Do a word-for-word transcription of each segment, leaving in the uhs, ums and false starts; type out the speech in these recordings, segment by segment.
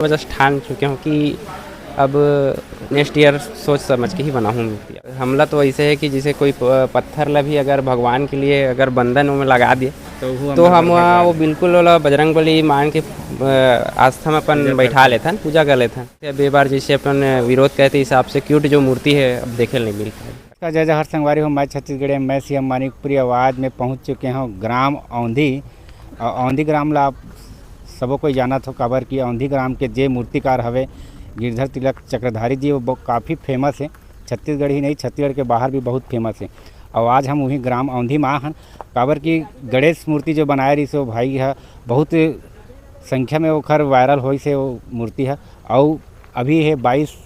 वजह से ठान चुके हूँ कि अब नेक्स्ट ईयर सोच समझ के ही बनाहूँ मूर्ति। हमला तो ऐसे है कि जैसे कोई प-, पत्थर ला भी अगर भगवान के लिए अगर बंधन में लगा दिए, तो वो तो हम वहाँ वो बिल्कुल ओला बजरंग बली मान के, अ, आस्था में अपन बैठा लेथन, पूजा कर लेथन। अब ये बार जैसे अपन विरोध करे थे, हिसाब से क्यूट जो मूर्ति है, अब देखे नहीं मिल पाए। नमस्कार, जय जोहार संगवारी हो, मैं छत्तीसगढ़िया, मैं सीएम मानिकपुरी। आज मैं पहुंच चुके हूं ग्राम औंधी। और औंधी ग्राम ला आप सबो कोई जानत हो, काबर कि औंधी ग्राम के जे मूर्तिकार हवे गिरधर तिलक चक्रधारी जी, वो बहु-, काफ़ी फेमस है। छत्तीसगढ़ ही नहीं, छत्तीसगढ़ के बाहर भी बहुत फेमस है। और आज हम वही ग्राम औंधी में आ हन, काबर कि गणेश मूर्ति जो बनाए रहिस, वो भाई ह बहुत संख्या में ओखर वायरल होइस हे वो मूर्ति ह। अउ अभी हे बाईस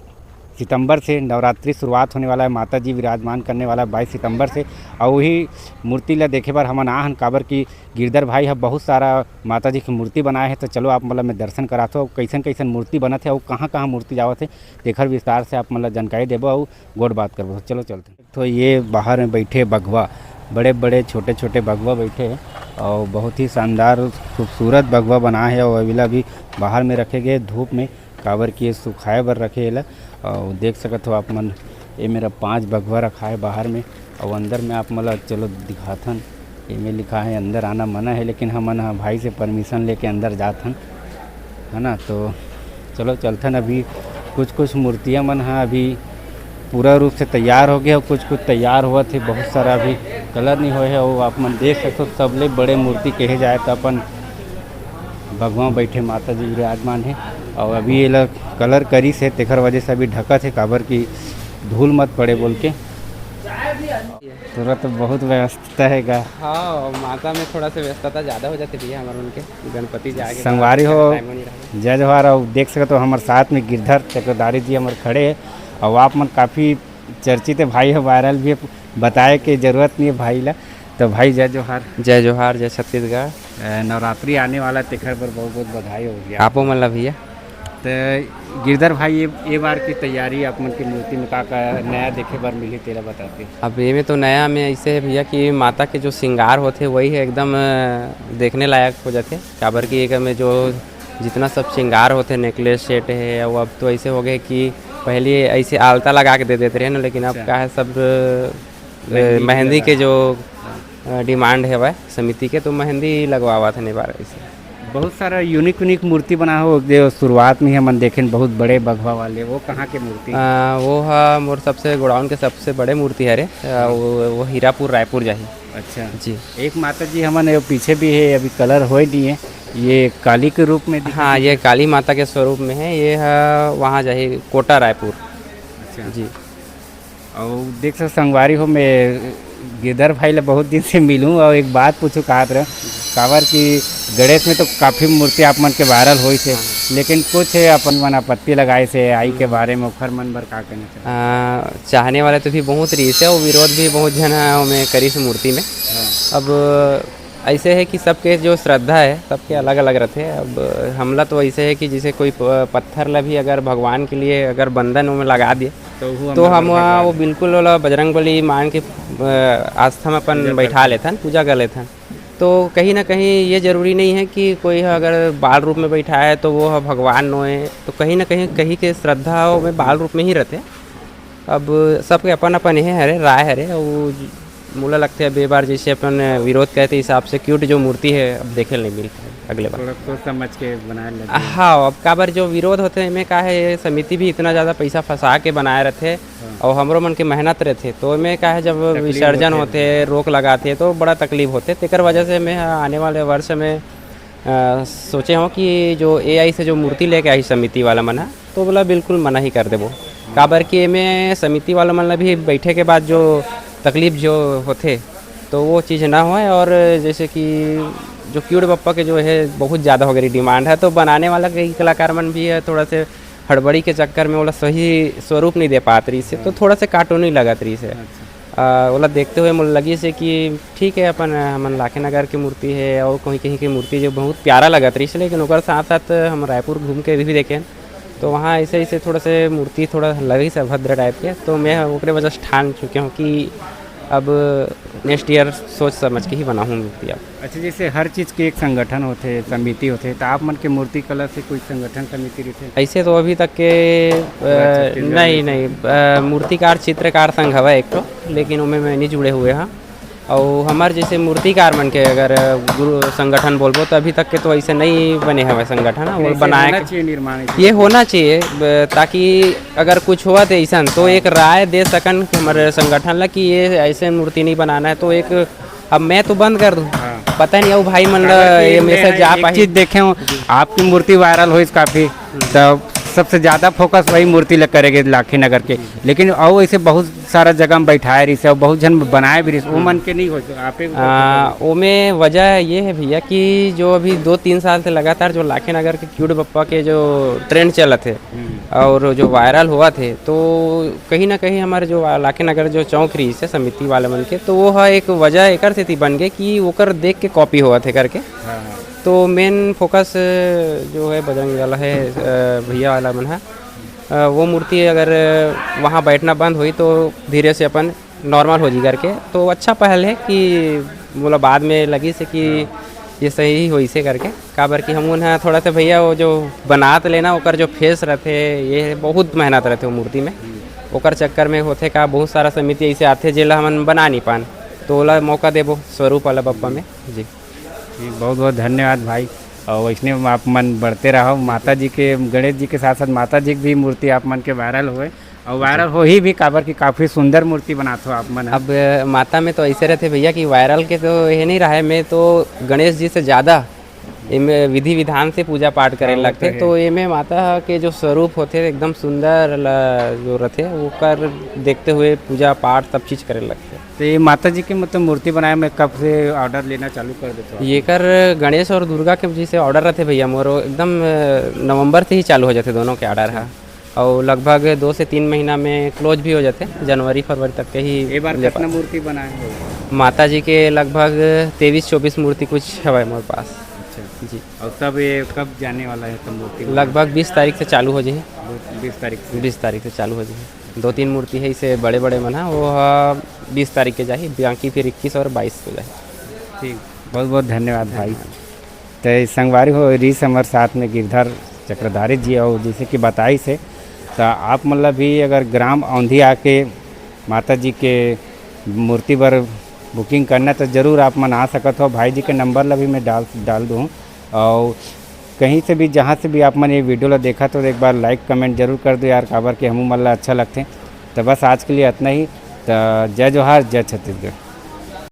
सितंबर से नवरात्रि शुरुआत होने वाला है, माता जी विराजमान करने वाला है बाईस सितंबर से। अउ वही मूर्ति ला देखे बर हमन आ हन, काबर कि गिरधर भाई ह बहुत सारा माता जी के मूर्ति बनाए हे। तो चलो आप मन ला मैं दर्शन कराथो, कैसन कैसन मूर्ति बनत हे अउ कहाँ कहाँ मूर्ति जावत हे, तेखर विस्तार से आप मन ला जानकारी देबो अउ गोठ बात करबो। चलो चलते। तो ये बाहर में बैठे बघवा, बड़े-बड़े, छोटे-छोटे बघवा बैठे हे और बहुत ही शानदार, खूबसूरत बघवा बना हे और अभी ला भी बाहर में रखे गए धूप में, काबर कि ये सुखाए बर रखे हे एला। और देख सकत हो आप मन, ये मेरा पांच बघवा रखा है बाहर में। और अंदर में आप मन ला चलो दिखाथन, एमे लिखा है अंदर आना मना है, लेकिन हमन ह भाई से परमिशन लेके अंदर जात हन, है ना। तो चलो चलथन। अभी कुछ कुछ मूर्तियां मन ह अभी पूरा रूप से तैयार हो गए और कुछ कुछ तैयार होवत हे, बहुत सारा अभी कलर नहीं होए हे। वो आप मन देख सकते हो, सबले बड़े मूर्ति कहे जाए तो अपन भगवान बैठे माता जी विराजमान है। और अभी ये लोग कलर करिस हे, तेखर वजह से अभी ढकत हे, काबर कि धूल मत पड़े बोल के। तुरंत बहुत व्यस्तता है गा। हाँ, माता में थोड़ा सा व्यस्तता ज़्यादा हो जाती भैया हमारे उनके, गणपति जाके संगवारी हो, टाइम नहीं रहा। जय जोहार। और देख सकते हो हमारे साथ में गिरधर चक्रधारी जी हमारे खड़े हैं और आप मन काफ़ी चर्चित है भाई है, वायरल भी है, बताए के जरूरत नहीं है भाई ला। तो भाई जय जोहार। जय जोहार, जय छत्तीसगढ़। अ, नवरात्रि आने वाला, तेखर बर बहुत बहुत बधाई हो गया। आपो मन ला भैया। तो गिरधर भाई, ये, ये बार की तैयारी आप मन की मूर्ति में का का नया देखे बर मिली, तेला बताते। अब ये में तो नया में ऐसे है भैया कि माता के जो श्रृंगार होते वही है एकदम, अ, देखने लायक हो जाते, काबर कि एकर में जो जितना सब श्रृंगार होते, नेकलेस सेट है, वो अब तो ऐसे हो गए कि पहले ऐसे आलता लगा के दे देते रहे ना, लेकिन अब अच्छा। का है सब, अ, मेहंदी मेहंदी के लगा। जो, हाँ। अ, डिमांड है वह समिति के, तो मेहंदी लगवावा था निबार ऐसे। बहुत सारा यूनिक यूनिक मूर्ति बना हो, जो शुरुआत में ही हमन देखें बहुत बड़े बघवा वाले, वो कहाँ के मूर्ति? अ, वो हा मोर सबसे गोडाउन के सबसे बड़े मूर्ति हरे, अ, हाँ। वो, वो हीरापुर रायपुर जाही। अच्छा। जी। एक माता जी हमन ये पीछे भी है, अभी कलर होए नहीं है, ये काली के रूप में दिखत हाँ, है। ये काली माता के स्वरूप में है, ये हा वहाँ जाही कोटा रायपुर। अच्छा। जी। और देख सकते संगवारी हो, मैं गिरधर भाई ला बहुत दिन से मिलूं और एक बात पूछू कहत रहे, काबर कि गणेश में तो काफ़ी मूर्ति आप मन के वायरल होइस हे, हाँ। लेकिन कुछ अपन मन आपत्ति लगाइस हे, आई के बारे में ओखर मन बर का कहना चाहत? आ, चाहने वाले तो भी बहुत रहिस हे और विरोध भी बहुत झन ह ओमे करिस मूर्ति में। हाँ। अब ऐसे है कि सबके जो श्रद्धा है, सबके अलग-अलग रथे। अब हमला तो ऐसे है कि जैसे कोई प-, पत्थर ला भी अगर भगवान के लिए अगर बंधन में लगा दिए, तो वो तो हमर हम बजरंग वो बली। बिल्कुल ओला बजरंग बली मान के, अ, आस्था में अपन पूजा बैठा करथन। लेथन, पूजा कर लेथन। तो कहीं ना कहीं ये जरूरी नहीं है कि कोई ह अगर बाल रूप में बैठा है तो वो ह भगवान नोए, तो कहीं ना कहीं, कहीं के श्रद्धा में बाल रूप में ही रहते। अब सबके अपन अपन ये हरे, राय हरे, अउ मोला लगथे अब ये बार जैसे अपन विरोध करे थे हिसाब से क्यूट जो मूर्ति है, अब देखे ल नहीं मिल पाए अगले बार। थोड़ा सोच समझ के बनाए लगे। हाँ, अब काबर जो विरोध होथे, एमे का है, ये समिति भी इतना ज़्यादा पैसा फंसा के बनाए रहथे, हाँ। अउ हमरो मन के मेहनत रहथे, तो एमे का है, जब तकलीफ विसर्जन होथे। होथे, रोक लगाथे, तो बड़ा तकलीफ होथे। तेकर वजह से मैं आने वाले वर्ष में अ, सोचे हव कि जो एआई से जो मूर्ति लेके आही समिति वाला मन ह, तो ओला बिल्कुल मना ही कर देबो। काबर कि एमे समिति वाला मन ल भी बैठे के बाद जो तकलीफ जो होथे, तो वो चीज़ ना होए। और जैसे कि जो क्यूट बप्पा के जो है, बहुत ज़्यादा हो गई डिमांड है, तो बनाने वाला कई कलाकार मन भी है, थोड़ा से हड़बड़ी के चक्कर में ओला सही स्वरूप नहीं दे पात रहिस हे, तो हाँ। थोड़ा से कार्टूनी लगत रहिस हे। अच्छा। अ, ओला देखते हुए मोला लगिस हे कि ठीक है, अपन, अ, हमन लाखे नगर के मूर्ति है और कहीं कहीं के मूर्ति जो बहुत प्यारा लगत रहिस, लेकिन ओकर साथ साथ हम रायपुर घूम के भी देखेन, तो वहाँ ऐसे ऐसे थोड़ा से मूर्ति थोड़ा लगिस अभद्र टाइप के, तो मैं ओकरे वजह से ठान चुके हूँ कि अब नेक्स्ट ईयर सोच समझ के ही बनाहूँ मूर्ति। अब अच्छा, जैसे हर चीज़ के एक संगठन होथे, समिति होथे, तो आप मन के मूर्ति कला से कोई संगठन समिति रहिथे? ऐसे तो अभी तक के अ, छत्तीसगढ़ नहीं में। नहीं अ, मूर्तिकार चित्रकार संघ हवा एक ठो, लेकिन ओमे मैं नहीं जुड़े हुए हाँ। और हमार जैसे मूर्तिकार मन के अगर गुरु संगठन बोलबो तो अभी तक के तो ऐसे नहीं बने हवे संगठन, वो ऐसे बनाए होना के- चाहिए निर्माण ऐसे। ये होना चाहिए ब- ताकि अगर कुछ हुआ तो ऐसा तो एक राय दे सकन कि हमारे संगठन ला कि ये ऐसे मूर्ति नहीं बनाना है, तो एक अब मैं तो बंद कर दूँ। हाँ। पता नहीं वो भाई मन ला काबर कि ये मैं मैसेज जा एक पाही। चीज देखे हूँ, आपकी मूर्ति वायरल होइस काफी, तो सबसे ज्यादा फोकस वही मूर्ति ला करेगे लाखी नगर के। लेकिन और ऐसे बहुत सारा जगह में बैठाए रहिस, और बहुत झन बनाए भी रहिस, वो मन के नहीं हो। आप एक आ, ओमे वजह ये है भैया कि जो अभी दो तीन साल से लगातार जो लाखी नगर के क्यूट बप्पा के जो ट्रेंड चलत है और जो वायरल हुआ थे, तो कहीं ना कहीं हमारे जो लाखी नगर जो चौक रहिस है समिति वाले मन के, तो वो हा एक वजह एकर सेती बन गए कि ओकर देख के कॉपी हुआ थे करके। तो मेन फोकस जो है बजरंग वाला है, अ, भैया वाला मन है, अ, वो मूर्ति अगर वहाँ बैठना बंद हुई तो धीरे से अपन नॉर्मल हो जी करके। तो अच्छा पहल है कि बोला बाद में लगी से कि ये सही होइसे करके। काबर कि हम उन्हें थोड़ा सा भैया वो जो बनात लेना ओकर जो फेस रहते, ये बहुत मेहनत रहते वो मूर्ति में। ओकर चक्कर में होथे का बहुत सारा समिति ऐसे आथे जेला हमन बना नहीं पान, तो ओला मौका देबो स्वरूप वाला बप्पा में। जी। जी, बहुत बहुत धन्यवाद भाई। और वैसने आप मन बढ़ते रहो, माता जी के, गणेश जी के साथ साथ माता जी की भी मूर्ति आप मन के वायरल होए, और वायरल हो ही भी काबर कि काफी सुंदर मूर्ति बनात हो आप मन। अब माता में तो ऐसे रहते भैया कि वायरल के तो ये नहीं रहा है, मैं तो गणेश जी से ज़्यादा एमे विधि विधान से पूजा पाठ करे हाँ, वो लगथे। तो है। तो एमे माता के जो स्वरूप होथे एकदम सुंदर ल-, जो रहथे ओकर देखते हुए पूजा पाठ सब चीज़ करे लगथे। तो ये माता जी के मतलब मूर्ति बनाए में कब से ऑर्डर लेना चालू कर देते हो आप? येकर गणेश और दुर्गा के जैसे ऑर्डर रहथे भैया मोर एकदम अ, नवंबर से ही चालू हो जाथे दोनों के ऑर्डर हा। और लगभग दो से तीन महीना में क्लोज भी हो जाथे, जनवरी फरवरी तक के ही ये बार ले कितना पा- मूर्ति बनाए हो? माता जी के लगभग तेईस चौबीस मूर्ति कुछ हवय मोर पास। अच्छा, जी। और तब ये कब जाने वाला है सब मूर्ति? लगभग बीस तारीख से चालू हो जाही। बीस तारीख से। बीस तारीख से चालू हो जाही। दो तीन मूर्ति है इसे बड़े बड़े मन हा, वो हा बीस तारीख के जाही, बाकी फिर इक्कीस और बाईस को जाही। ठीक, बहुत बहुत धन्यवाद भाई। तो संगवारी हो, रहिस हमर साथ में गिरधर चक्रधारी जी, और जैसे कि बताइस हे, तो आप मन ला भी अगर ग्राम औंधी आके माता जी के मूर्ति बर बुकिंग करना, तो जरूर आप मन आ सकत हो। भाई जी के नंबर ला भी मैं डाल डाल दूँ। और कहीं से भी, जहाँ से भी आप मन ये वीडियो ला देखत हो, तो एक बार लाइक कमेंट जरूर कर दो यार, काबर कि हमू मन ला अच्छा लगथे। तो बस आज के लिए इतना ही। तो जय जोहार, जय छत्तीसगढ़।